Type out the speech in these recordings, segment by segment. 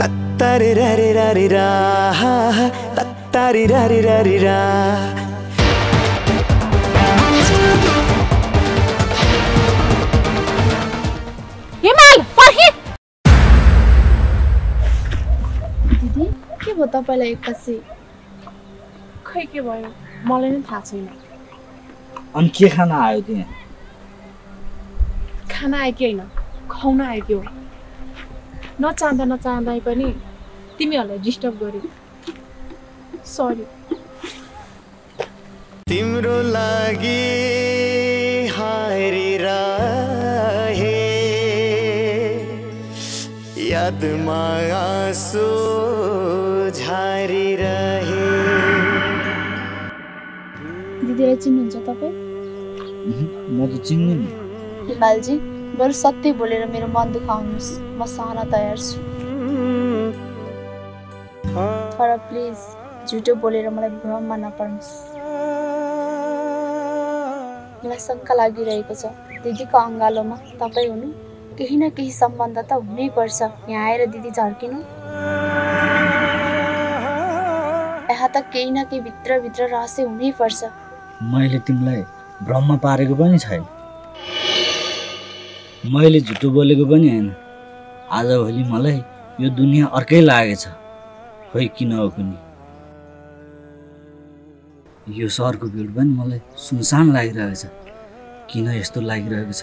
तत्तारी रारी रारी रा तत्तारी रारी रारी रा हिमाल पर्खी दिदी के भयो तपाईलाई एकपछि खै के भयो मलाई नै थाहा छैन अनि के खाना आयो त्यहाँ खाना आयो कि हैन खुवाउन आयो कि हो नचाहँदा पनि तिमीहरूलाई डिस्टर्ब गरे सरी तिम्रो लागि हारिरहे यादमा आँसु झारिरहे दिदीलाई चिन्नुहुन्छ तपाईँ म त चिन्दिन हिमालजी बरु सत्य बोलेर मेरो मन दुखाउनुहोस् म सहन तयार छु तर प्लिज झुटो बोलेर मलाई भ्रममा नपर्नुहोस् मलाई शङ्का लागिरहेको छ दिदीको अङ्गालोमा तपाईँ हुनु केही न केही सम्बन्ध त हुनै पर्छ यहाँ आएर दिदी झर्किनु यहाँ त केही न केही भित्र रहस्य हुनै पर्छ मैले तिमीलाई भ्रममा पारेको पनि छैन मैले झुटो बोलेको पनि हैन आजभोलि मलाई यो दुनिया अर्कै लागेछ खोइ किन हो कुनी यो सहरको भिड पनि मलाई सुनसान लागिरहेको छ किन यस्तो लागिरहेको छ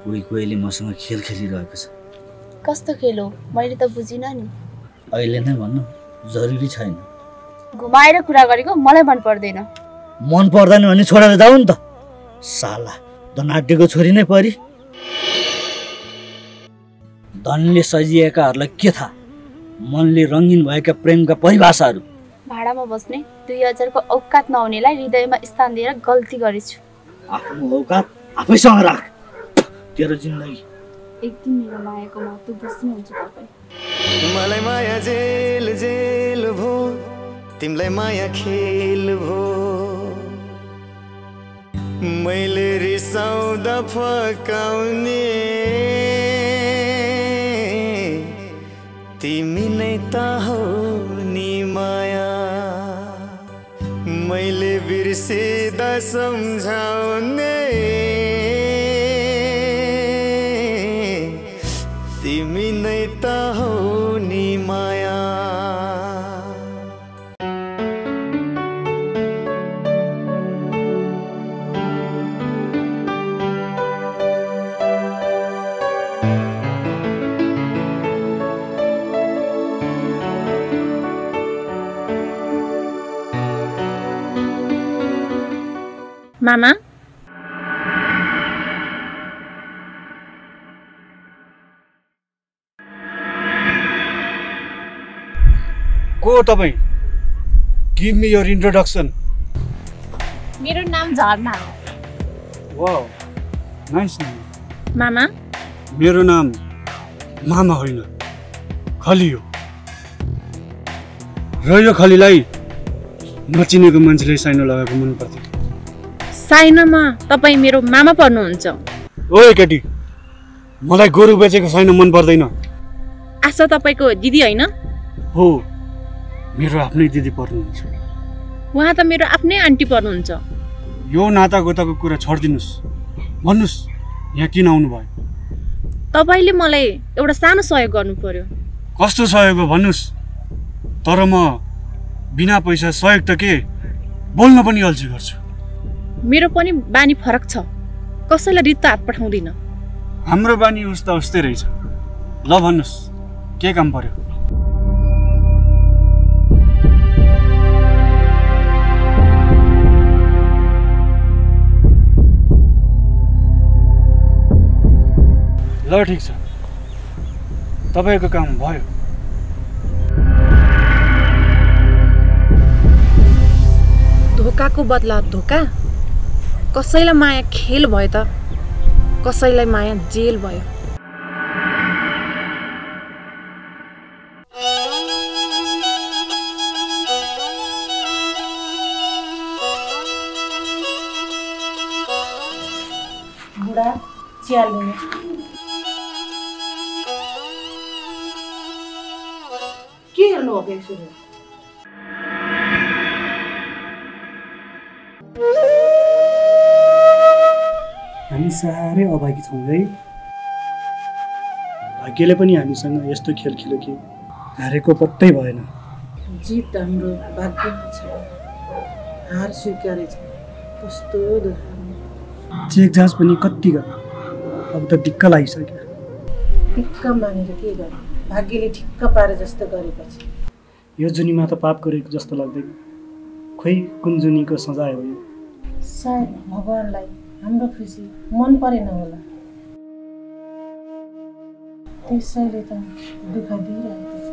कि कोहीले मसँग खेल खेलिरहेको छ कस्तो खेल हो मैले त बुझिन नि अहिले नै भन्नु जरुरी छैन घुमाएर कुरा गरेको मलाई मन पर्दैन मन पर्दैन भने छोडेर जाऊ नि त साला धनाड्यको छोरी नै परी धनले सजिएकाहरूलाई के थाहा मनले रङ्गिन भएका प्रेमका परिभाषाहरू भाडामा बस्ने 2000 को औकात नहुनेलाई हृदयमा स्थान दिएर गल्ती गरेछु आफ्नो औकात आफैसँग राख तेरो जिन्दगी एक दिन मेरो मायाको महत्त्व बुझ्नुहुन्छ तपाईँ मलाई माया जेल जेल भो तिमीलाई माया खेल भो मैले रिसाउँदा फकाउने तिमी नै त हो नि माया मैले बिर्सिदा सम्झाउने तिमी नै त हो नि माया मामा को तपाईँ गिभ मी योर इन्ट्रोडक्सन मेरो नाम झरना हो वाउ नाइस नेम मामा मेरो नाम मामा होइन खली हो र यो खलीलाई नचिनेको मान्छेले साइनो लगाएको मन पर्थ्यो साइनामा तपाईँ मेरो मामा पर्नुहुन्छ ओए केटी मलाई गोरु बेचेको साइनो मन पर्दैन आशा तपाईँको दिदी होइन हो मेरो आफ्नै दिदी पर्नुहुन्छ उहाँ त मेरो आफ्नै आन्टी पर्नुहुन्छ यो नाता गोताको कुरा छोडिदिनुहोस् भन्नुहोस् यहाँ किन आउनु भयो तपाईँले मलाई एउटा सानो सहयोग गर्नु पर्यो कस्तो सहयोग हो भन्नुहोस् तर म बिना पैसा सहयोग त के बोल्न पनि अल्छी गर्छु मेरो पनि बानी फरक छ कसैलाई रित्तो हात पठाउँदिन हाम्रो बानी उस्ता उस्तै रहेछ ल भन्नुहोस् के काम पर्यो ल ठिक छ तपाईको काम भयो धोकाको बदला धोका कसैलाई माया खेल भयो त कसैलाई माया जेल भयो बुढा चिया लिनु के हेर्नु हो फेरि हामी साह्रै अभागी छौँ है। भाग्यले पनि हामीसँग यस्तो खेल खेल्यो कि हारेको पत्तै भएन। जित हाम्रो भाग्यमा छ, हार स्वीकारेछ। कस्तो चेक जाँच पनि कति गर्यो, अब त दिक्क लागिसक्यो। दिक्क मानेर के गर्ने, भाग्यले ठिक्क पारे जस्तो गरेपछि। यो जुनीमा त पाप गरेको जस्तो लाग्दैन, खोइ कुन जुनीको सजाय हो यो। सायद भगवानलाई हाम्रो खुसी मन परेन होला, त्यसैले त दुःख दिइरहेको छ।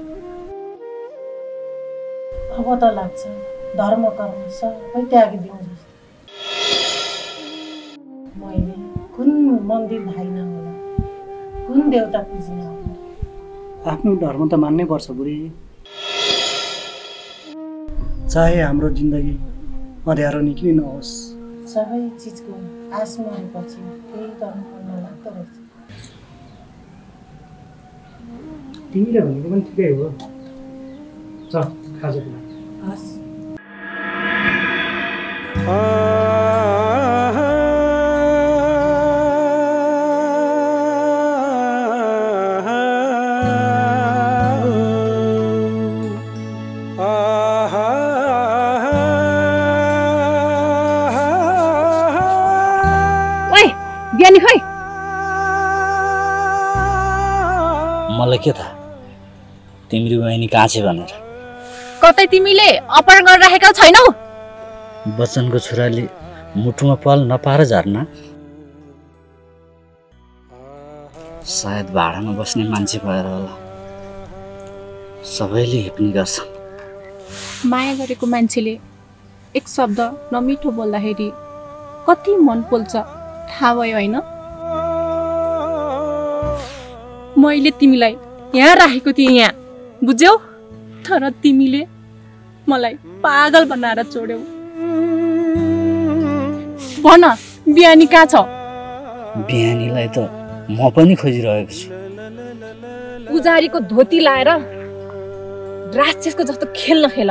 अब त लाग्छ धर्म कर्म सबै त्यागिदिउँ जस्तो। मैले कुन मन्दिर धाइन होला, कुन देवता पुजिन होला। आफ्नो धर्म त मान्नै पर्छ बुढी, चाहे हाम्रो जिन्दगी अँध्यारो नै किन नहोस्। सबै चिजको आश मरेपछि केही गर्नु मन नलाग्दो रहेछ। तिमीले भनेको पनि ठिकै हो। चल खाजा कुरा। हस् बिहानी खै मलाई के थाहा तिम्रो बहिनी कहाँ छ भनेर। कतै तिमीले अपहरण गरेर राखेका छैनौ? बच्चनको छोराले मुटुमा पाल नपाएर झर्ना। सायद भाडामा बस्ने मान्छे भएर होला, सबैले हेप्ने गर्छन्। माया गरेको मान्छेले एक शब्द नमिठो बोल्दाखेरि कति मन पोल्छ थाहा भयो होइन? मैले तिमीलाई यहाँ राखेको थिएँ, यहाँ बुझ्यौ? तर तिमीले मलाई पागल बनाएर छोड्यौ। भन बिहानी कहाँ छ? बिहानीलाई त म पनि खोजिरहेको छु। पुजारीको धोती लाएर राक्षसको जस्तो खेल नखेल।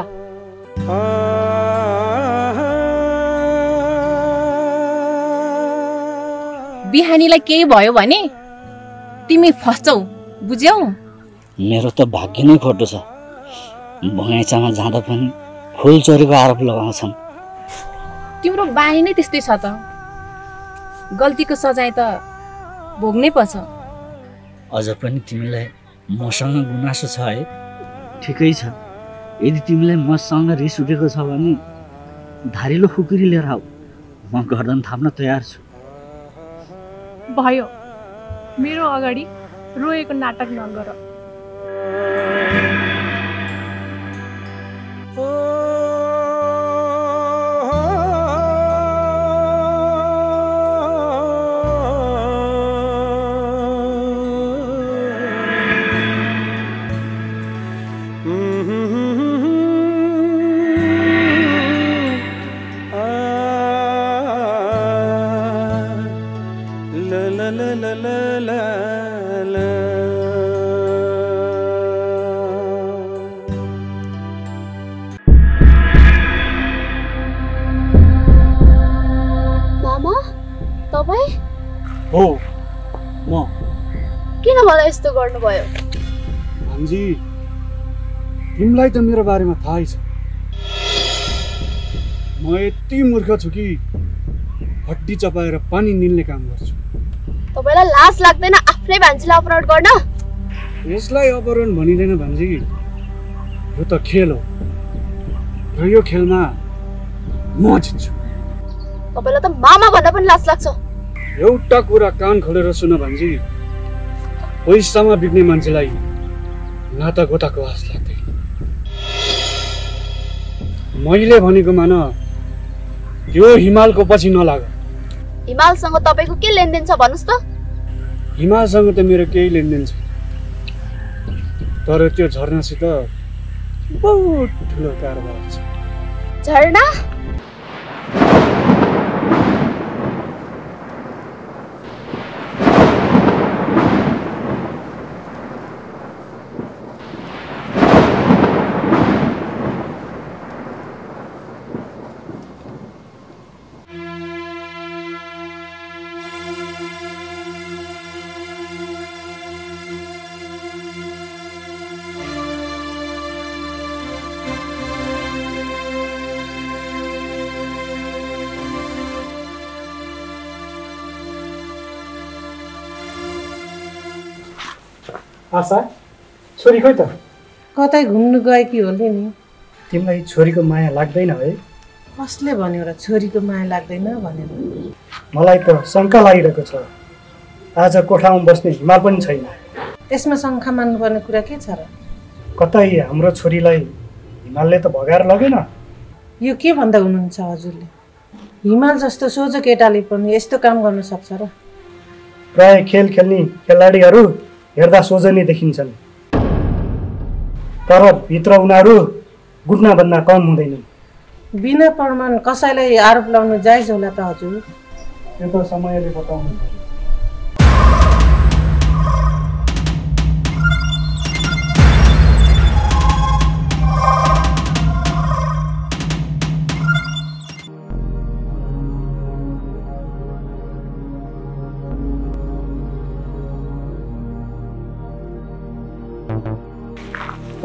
बिहानीलाई केही भयो भने तिमी फस्छौ, बुझ्यौ? मेरो त भाग्य नै खोटो छ। बगैँचामा जाँदा पनि फुल चोरेको आरोप लगाउँछन्। तिम्रो बानी नै त्यस्तै छ त। गल्तीको सजाय त भोग्नै पर्छ। अझ पनि तिमीलाई मसँग गुनासो छ है? ठिकै छ, यदि तिमीलाई मसँग रिस उठेको छ भने धारिलो खुकुरी लिएर आऊ, म गर्दन थाप्न तयार छु। भयो, मेरो अगाडि रोएको नाटक नगर। हो म। किन मलाई यस्तो गर्नुभयो? भान्जी, तिमीलाई त मेरो बारेमा थाहै छ। म यति मूर्ख छु कि हड्डी चपाएर पानी निल्ने काम गर्छु। तपाईलाई लाज लाग्दैन आफ्नै भान्जीलाई अपहरण गर्न? यसलाई अपहरण भनिँदैन भान्जी, यो त खेल हो र यो खेलमा म जित्छु। तपाईलाई त मामा भन्दा पनि लाज लाग्छ। एउटा कुरा कान खोलेर सुन भान्जी, पैसामा बिक्ने मान्छेलाई नाता गोताको आश लाग्दैन। मैले भनेको मान, त्यो हिमालको पछि नलाग। हिमालसँग तपाईको के लेनदेन छ भन्नुस् त? हिमालसँग त मेरो केही लेनदेन छैन, तर त्यो झरनासित बहुत ठुलो कारोबार छ। झरना? आशा छोरी खोइ त कतै घुम्नु गएकी होली नि। तिमीलाई छोरीको माया लाग्दैन है? कसले भन्यो र छोरीको माया लाग्दैन भनेर? मलाई त शङ्का लागिरहेको छ। आज कोठामा बस्ने हिमाल पनि छैन। यसमा शङ्का मान्नुपर्ने कुरा के छ र? कतै हाम्रो छोरीलाई हिमालले त भगाएर लगेन? यो के भन्दा हुनुहुन्छ हजुरले? हिमाल जस्तो सोझो केटाले पनि यस्तो काम गर्न सक्छ र? प्राय खेल खेल्ने खेलाडीहरू हेर्दा सोझो नै देखिन्छन्, तर भित्र उनीहरू गुट्नाभन्दा कम हुँदैनन्। बिना प्रमाण कसैलाई आरोप लगाउनु जायज होला त हजुर? यो त समयले बताउनु पर्यो।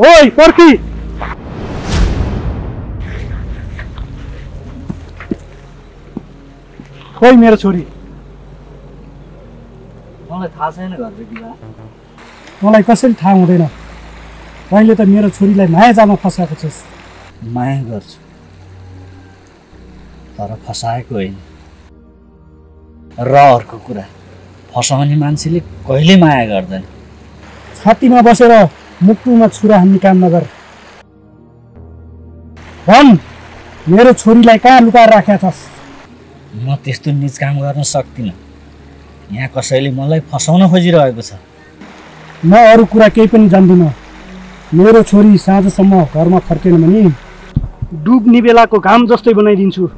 ओइ पर्खी, खोइ मेरो छोरी। मलाई थाहा छैन घरको विवाह। मलाई कसरी थाहा हुँदैन? तैँले त मेरो छोरीलाई माया जामा फसाएको छस्। माया गर्छु, तर फसाएको होइन। र अर्को कुरा, फसाउने मान्छेले कहिले माया गर्दैन। छातीमा बसेर मुक्तुमा छुरा हान्ने काम नगर। भन्, मेरो छोरीलाई कहाँ लुकाएर राखेका छस्? म त्यस्तो निज काम गर्न सक्दिनँ। यहाँ कसैले मलाई फसाउन खोजिरहेको छ। म अरू कुरा केही पनि जान्दिनँ। मेरो छोरी साँझसम्म घरमा फर्केन भने डुब्ने बेलाको घाम जस्तै बनाइदिन्छु।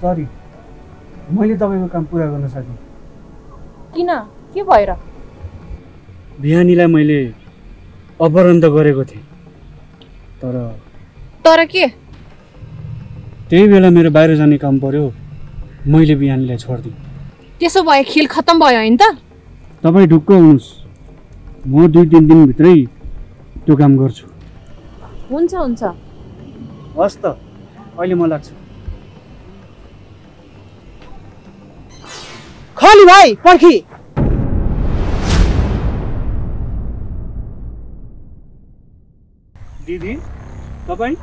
सरी, मैले तपाईँको काम पुरा गर्न सकेँ। किन? के भएर? बिहानीलाई मैले अपहरण त गरेको थिएँ, तर के? त्यही बेला मेरो बाहिर जाने काम पर्यो, मैले बिहानीलाई छोडिदिएँ। त्यसो भए खेल खत्तम भयो हैन त? तपाईँ ढुक्क हुनुहोस्, म 2-3 दिनभित्रै त्यो काम गर्छु। हुन्छ हुन्छ। हस् त, अहिले म लाग्छु। खली भाइ पर्खी। दिदी, तपाईँ?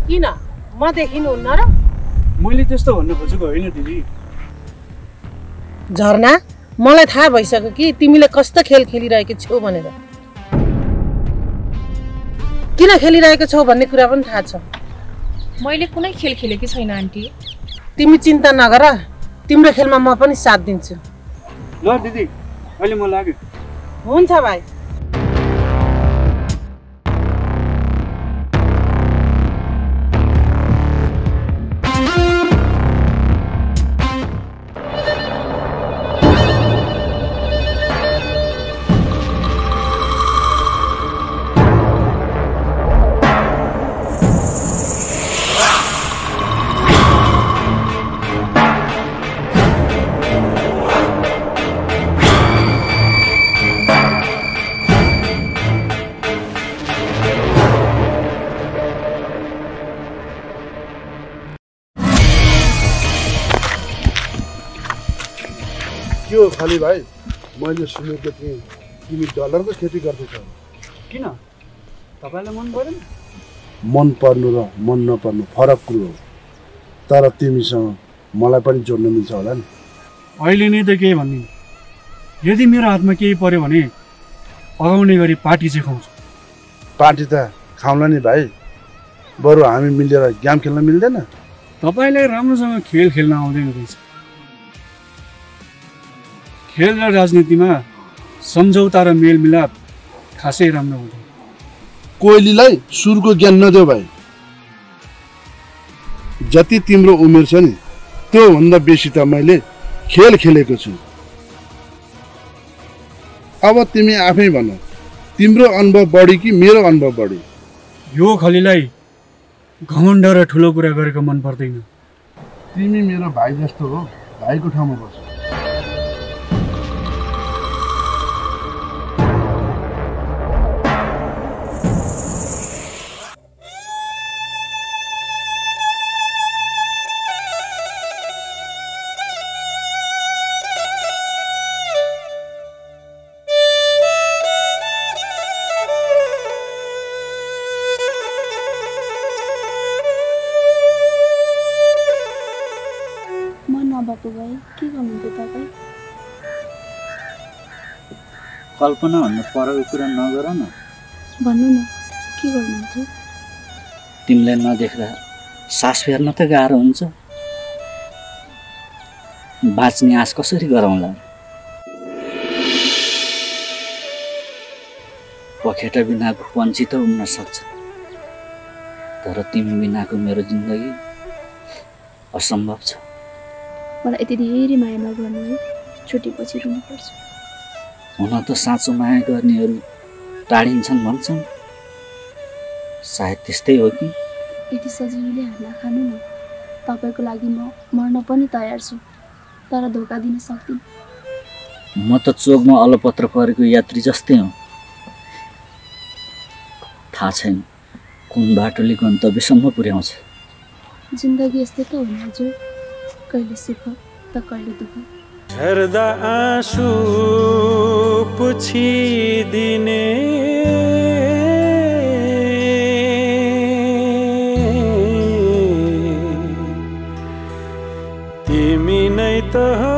किन? म देखिनुहुन्न र? मैले त्यस्तो भन्नु खोजेको होइन दिदी। झरना, मलाई थाहा भइसक्यो कि तिमीले कस्तो खेल खेलिरहेको छौ भनेर। किन खेलिरहेको छौ भन्ने कुरा पनि थाहा छ। मैले कुनै खेल खेलेकी छैन आन्टी। तिमी चिन्ता नगर, तिम्रो खेलमा म पनि साथ दिन्छु। ल दिदी, अहिले म लाग्यो। हुन्छ भाइ। के हो खाली भाइ, मैले सुनेको थिएँ तिमी डलरको खेती गर्दैछौ। किन? तपाईँलाई मन परेन? मन पर्नु र मन नपर्नु फरक कुरो हो, तर तिमीसँग मलाई पनि जोड्न मिल्छ होला नि। अहिले नै त केही भन्दिनँ। यदि मेरो हातमा केही पर्यो भने अगाउने गरी पार्टी चाहिँ खुवाउँछु। पार्टी त खाउँला नि भाइ, बरु हामी मिलेर गेम खेल्न मिल्दैन? तपाईँलाई राम्रोसँग खेल खेल्न आउँदैन रहेछ। खेल र राजनीतिमा सम्झौता र मेलमिलाप खासै राम्रो हुँदैन। कोइलीलाई सुरको ज्ञान नदेऊ भाइ। जति तिम्रो उमेर छ नि त्योभन्दा बेसी त मैले खेल खेलेको छु। अब तिमी आफै भन, तिम्रो अनुभव बढी कि मेरो अनुभव बढी? यो खलीलाई घमण्ड र ठुलो कुरा गरेको मन पर्दैन। तिमी मेरो भाइ जस्तो हो, भाइको ठाउँमा बस। कल्पना भन्नु परेको कुरा नगर न। भन्नु न, के गर्नुहुन्छ? तिमीलाई नदेख्दा सास फेर्न त गाह्रो हुन्छ, बाँच्ने आश कसरी गरौँला? पखेटा बिनाको पन्छी त उड्न सक्छ, तर तिमी बिनाको मेरो जिन्दगी असम्भव छ। मलाई यति धेरै माया नगर्नु है, छुट्टीपछि रुनुपर्छ। हुन त साँचो माया गर्नेहरू टाढिन्छन् भन्छन्, सायद त्यस्तै हो कि? यति सजिलोले हात नखानु न। तपाईँको लागि म मर्न पनि तयार छु, तर धोका दिन सक्दिनँ। म त चोकमा अलपत्र परेको यात्री जस्तै हुँ। थाहा छैन कुन बाटोले गन्तव्यसम्म पुर्याउँछ। जिन्दगी यस्तै त हो हजुर, कहिले सुख त कहिले दुःख। झर्दा आँसु पुछिदिने तिमी नै त हो,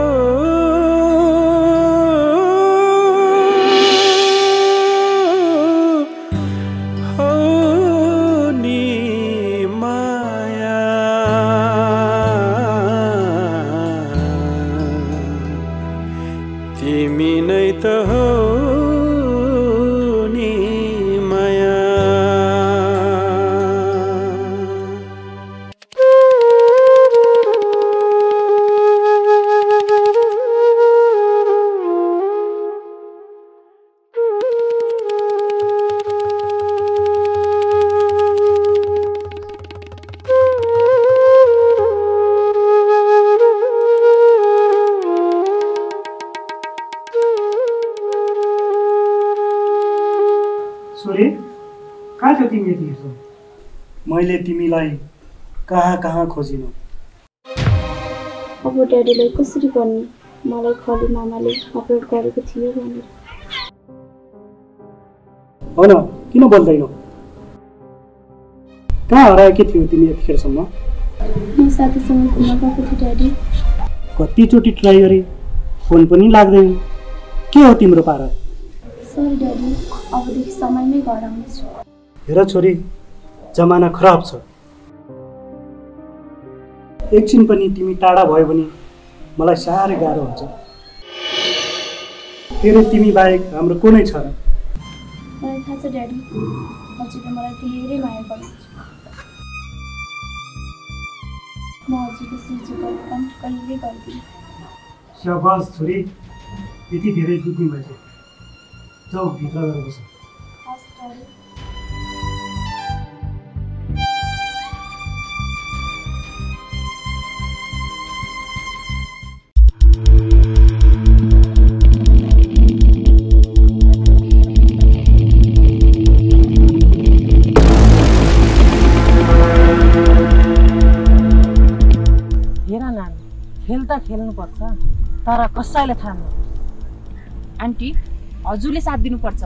कहाँ थियो तिमी यतिखेर? मैले तिमीलाई कहाँ कहाँ खोजिनु। अब ड्याडीलाई कसरी गर्ने, मलाई खली मामाले अपलोड गरेको थियो भनेर। हो न, किन बोल्दैनौ? कहाँ हराएकी थियौ तिमी यतिखेरसम्म? म साथीसँग घुम्न गएको थिएँ ड्याडी। कतिचोटि ट्राई गरेँ, फोन पनि लाग्दैन। के हो तिम्रो पारा? सरी ड्याडी, अबदेखि समयमै घर आउनेछु। हेर छोरी, जमाना खराब छ। एकछिन पनि तिमी टाढा भयो भने मलाई साह्रै गाह्रो हुन्छ। फेरि तिमी बाहेक हाम्रो कुनै छ र? मलाई थाहा छ ड्याडी, हजुरले मलाई धेरै माया गर्नुहुन्छ। म हजुरको शिरजीको काम कहिले गर्दिनँ। शाबास छोरी, यति धेरै बुझ्ने भएछ। जाऊ भित्र गएर बस। हस् ड्याडी। खेल त खेल्नुपर्छ, तर कसैले थाहा। आन्टी, हजुरले साथ दिनुपर्छ,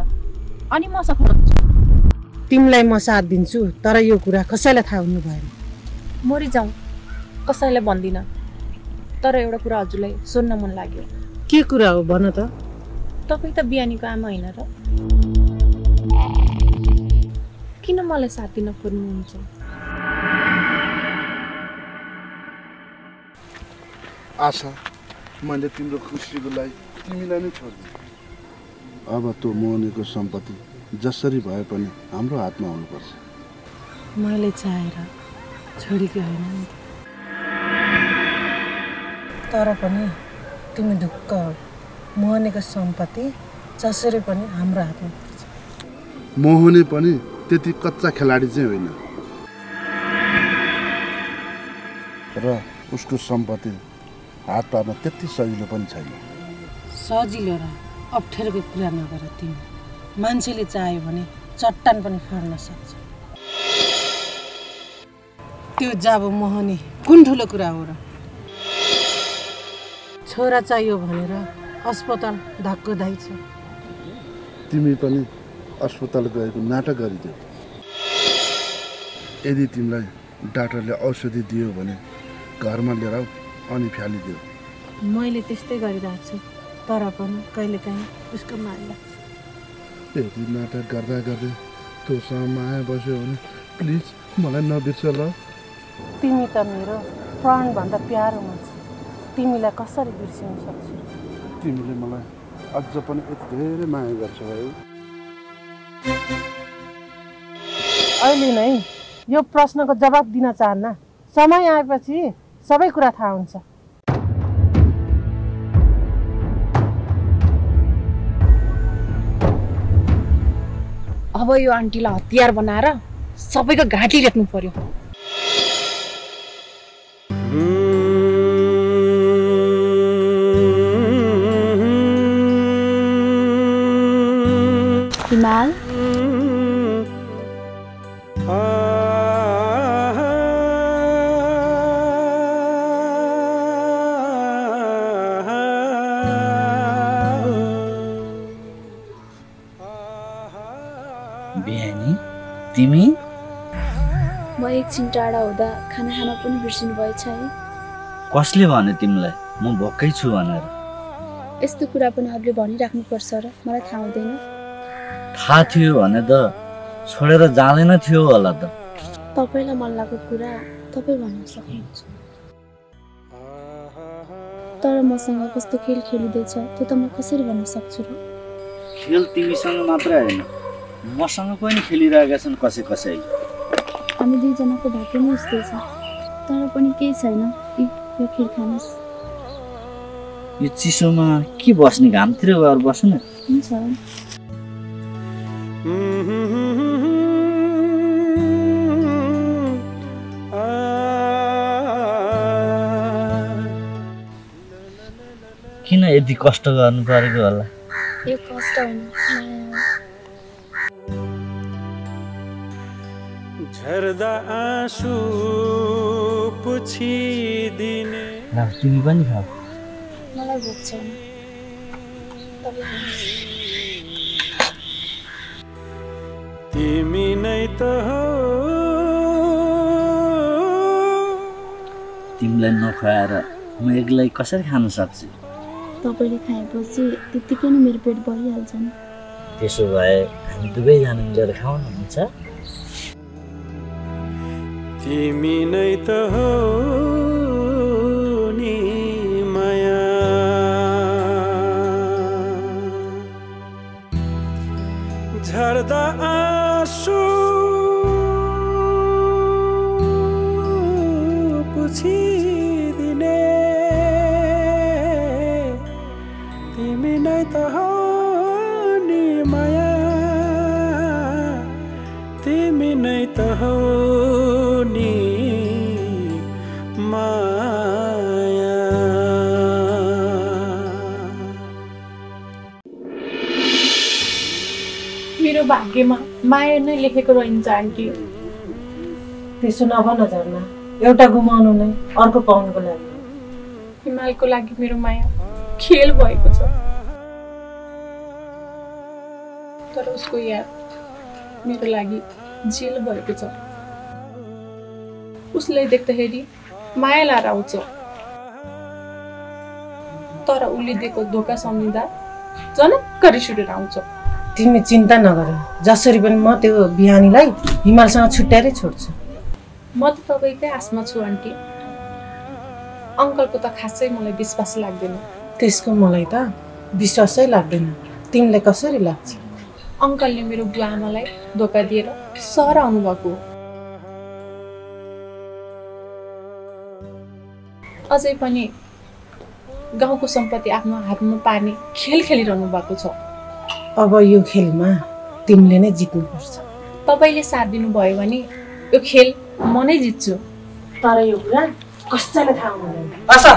अनि म सफल हुन्छु। तिमीलाई म साथ दिन्छु, तर यो कुरा कसैलाई थाहा हुनु भएन। मरिजाउँ, कसैलाई भन्दिनँ, तर एउटा कुरा हजुरलाई सोध्न मन लाग्यो। के कुरा हो भन त? तपाईँ त बिहानीको आमा होइन र? किन मलाई साथ दिन खोज्नुहुन्छ? आशा, मैले तिम्रो खुसीको लागि तिमीलाई नै छोड्दिएँ। अब त्यो मोहनीको सम्पत्ति जसरी भए पनि हाम्रो हातमा हुनुपर्छ। मैले चाहेर छोडेकी होइन नि, तर पनि तिमी ढुक्क हो। मोहनीको सम्पत्ति जसरी पनि हाम्रो हातमा पर्छ। मोहनी पनि त्यति कच्चा खेलाडी चाहिँ होइन र उसको सम्पत्ति हात पार्न त्यति सजिलो पनि छैन। सजिलो र अप्ठ्यारोको कुरा नगर तिमी। मान्छेले चाह्यो भने चट्टान पनि फोड्न सक्छ। त्यो जाबो मोहनी कुन ठुलो कुरा हो र? छोरा चाहियो भनेर अस्पताल धक्कोधाइ छ। तिमी पनि अस्पताल गएको नाटक गरिदेऊ। यदि तिमीलाई डाक्टरले औषधि दियो भने घरमा लिएर आऊ अनि फ्यालिदेऊ। मैले त्यस्तै गरिरहेको छु, तर पनि कहिलेकाहीँ उसको माया लाग्छ। यदि नाटक गर्दा गर्दै तँसँग माया बस्यो भने प्लिज मलाई नबिर्स ल। तिमी त मेरो प्राणभन्दा प्यारो मान्छे, तिमीलाई कसरी बिर्सिन सक्छु? तिमीले मलाई अझ पनि यति धेरै माया गर्छौ है। अहिले नै यो प्रश्नको जवाब दिन चाहन्न। समय आएपछि सबै कुरा थाहा हुन्छ। अब यो आन्टीलाई हतियार बनाएर सबैको घाँटी रेट्नु पर्यो। हिमाल बिहानी तिमी म एकछिन टाढा हुँदा खाना खान पनि बिर्सिनु भएछ है। कसले भन्यो तिमीलाई म भोकै छु भनेर? यस्तो कुरा पनि अरूले भनिराख्नुपर्छ र मलाई थाहा हुँदैन। थाहा थियो भने त छोडेर जाँदैन थियो होला त। तपाईँलाई मन लागेको कुरा तपाईँ भन्न सक्नुहुन्छ, तर मसँग कस्तो खेल खेलिँदैछ त्यो त म कसरी भन्न सक्छु र? खेल तिमीसँग मात्रै होइन, मसँग पनि खेलिरहेका छन् कसै। हामी दुईजनाको भाग्य नै उस्तै छ, तर पनि केही छैन। यो खेल खानुहोस्। यो चिसोमा के बस्ने, घामतिर गएर बस्नु न। हुन्छ। किन यति कष्ट गर्नु परेको होला? यो कष्ट होइन, झर्दा आँसु पुछिदिने। तिमी पनि खाऊ। मलाई भोक छैन। तिमी नै त हो। तिमीलाई नखुवाएर म एक्लै कसरी खान सक्छु? तपाईँले खाएपछि त्यत्तिकै नै मेरो पेट भरिहाल्छ नि। त्यसो भए हामी दुवैजना मिलेर खाउँ न, हुन्छ? तिमी नै त हो नि माया, झर्दा आँसु पुछिदिने। तिमी नै त हो नि माया, तिमी नै त हो नि माया। मेरो भाग्यमा माया नै लेखेको रहन्छ आन्टी। त्यसो नभन झर्ना, एउटा गुमाउनु नै अर्को पाउनुको लागि। हिमालको लागि मेरो माया खेल भएको छ, तर उसको याद मेरो लागि जेल भएको छ। उसलाई देख्दाखेरि माया लाएर आउँछ, तर उसले दिएको धोका सम्झिँदा जनक्क रिस उठेर आउँछ। तिमी चिन्ता नगर, जसरी पनि म त्यो बिहानीलाई हिमालसँग छुट्याएरै छोड्छु। म त तपाईँकै आशमा छु आन्टी। अङ्कलको त खासै मलाई विश्वास लाग्दैन। त्यसको मलाई त विश्वासै लाग्दैन। तिमीलाई कसरी लाग्छ? अङ्कलले मेरो बुवा आमालाई धोका दिएर सहर आउनुभएको हो। अझै पनि गाउँको सम्पत्ति आफ्नो हातमा पार्ने खेल खेलिरहनु भएको छ। अब यो खेलमा तिमीले नै जित्नुपर्छ। तपाईँले साथ दिनुभयो भने यो खेल म नै जित्छु। तर यो कुरा कसैलाई थाहा हुँदैन। आशा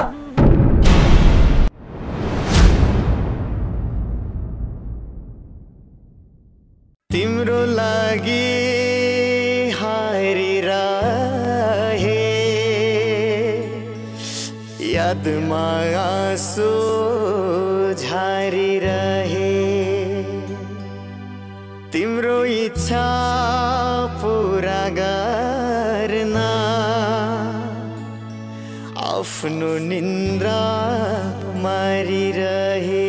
तिम्रो लागि हारिरहे यादमा आँसु झारिरहे तिम्रो इच्छा पुरा गर्न आफ्नो निन्द्रा मारिरहे